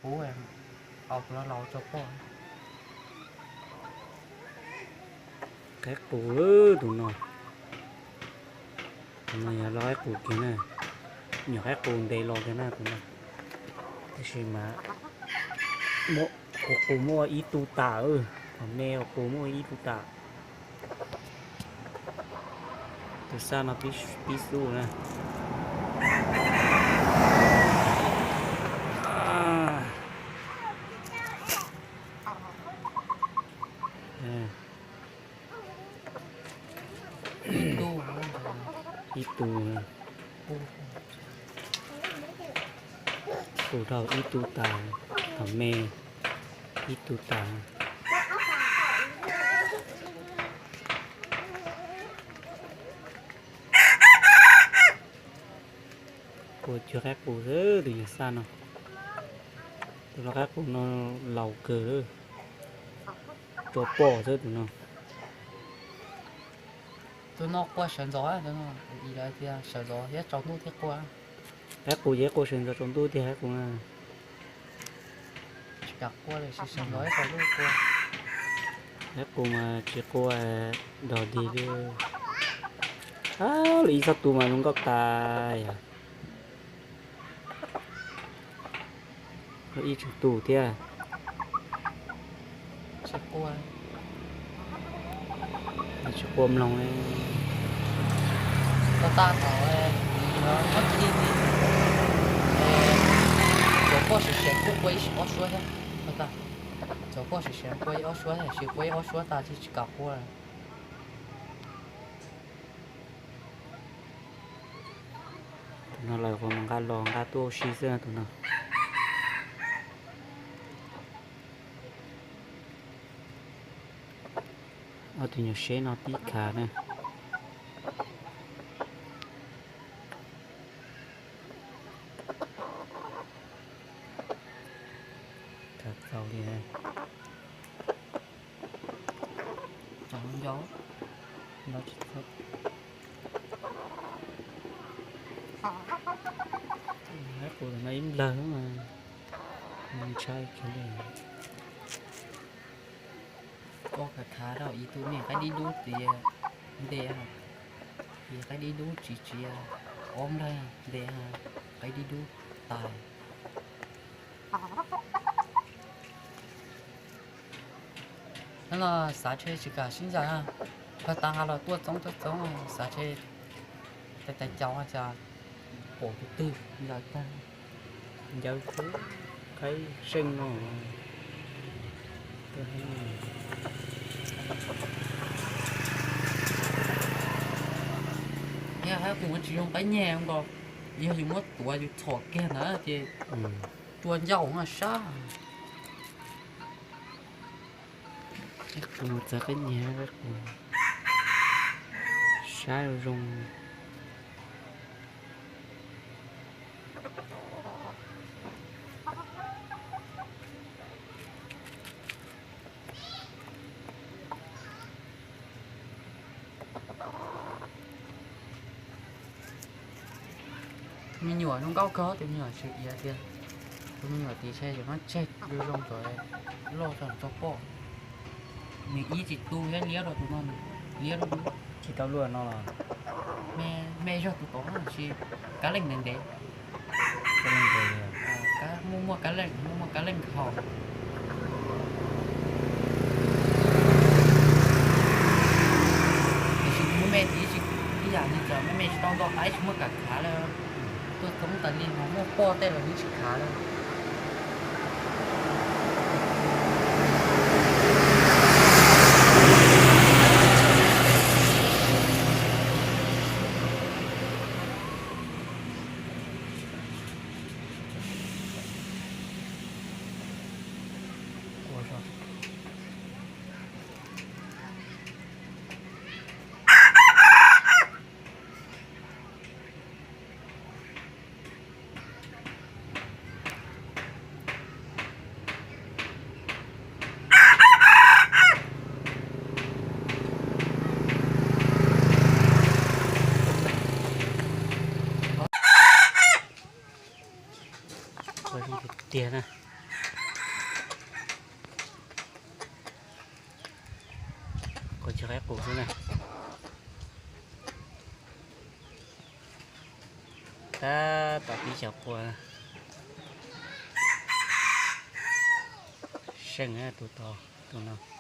Kuv, au, tus no laus tso poj. Qaib qus, tus no, tus no yog lau qaib qus kiag na. Nyuam qaib qus ntev los kiag na tus no. Tab sis mas qus, qus muaj ib tug tas, thaum me qus muaj ib tug tas. Tus xab no pib xub na. Ib tug, tus dhau ib tug tas, thaum me ib tug tas. Kuv cuag qaib qus xwb tus nyuam xab no. Tus lau qaib qus no laus kawg, tso poj xwb tus no. Tus no qua sawv ntxov, sawv ntxov thiab tsaus ntuj thiab qua. Qaib qus ces qua sawv ntxov tsaus ntuj tiag qaib qus na. Tsis kam qua li, sawv ntxov thiab tsaus ntuj qua. Qaib qus mas tsis qua dog dig li. Ab, lawv ib txoj tus mas zoo nkauj tas yom. Ib tseem tus thiab. Tsis qua mloog li. Tau tas thaum, thaum poj siav siav kuj qua ib ob suab thiab. Tau tas, thaum poj siav siav qua ib ob suab thiab, tab sis qua ib ob suab tas ces tsis kam qua. Tus no lawv qhov mas nqa los nqa tuaj ua si xwb tus no. Ob tug nyuam seb no tib khav na. Khav txaus li. Tsaus nco, nco tsis txog. Qaib qus no ib nplawg mas ntshai kawg li. Koj khav khav rau ib tug niag qaib dib dub tias ntev, ces qaib dib dub tsis tsia, ob nplawg ntev, qaib dib dub tas. Hnub no xav tseg tsis kam sib ncaim, pag tas nqa los tuaj txoob tuaj txoob, xav tseg tais tais caus cas pom tus twg ncaws tag, ncaws qaib seej no. Yog hab kuv tsis zoo qaib nyeg nkaus, yog yus muab tuav yus txhom kiag ntawd ces cua ncauj sab. Kuv mus txawv qaib nyeg, sab zoo. Tus me nyuam zoo nkauj kawg, tus me nyuam tsw iav tiag. Tus me nyuam tiv tshe yuav muab tseg zoo zoo kom loj tso tso poj. Nws ib tsis tu thiab, liab rau tus no, liab rau tsis tau luaj no los me zog tus tod tab sis kab leej ntev ntev. Muaj muaj kab leej, muaj muaj kab leej haus. Tiam sis muaj me tiv tsis ib yam li cas, muaj me tsis tau nto qaib tsis muaj kam khav li. Tuaj txoob tas li mas muaj poj tej los yeej tsis khav li. Ua zoo tiag tiag na. Qus xwb na. Tab tom pib xyaw quaj. Seej tus tod, tus no.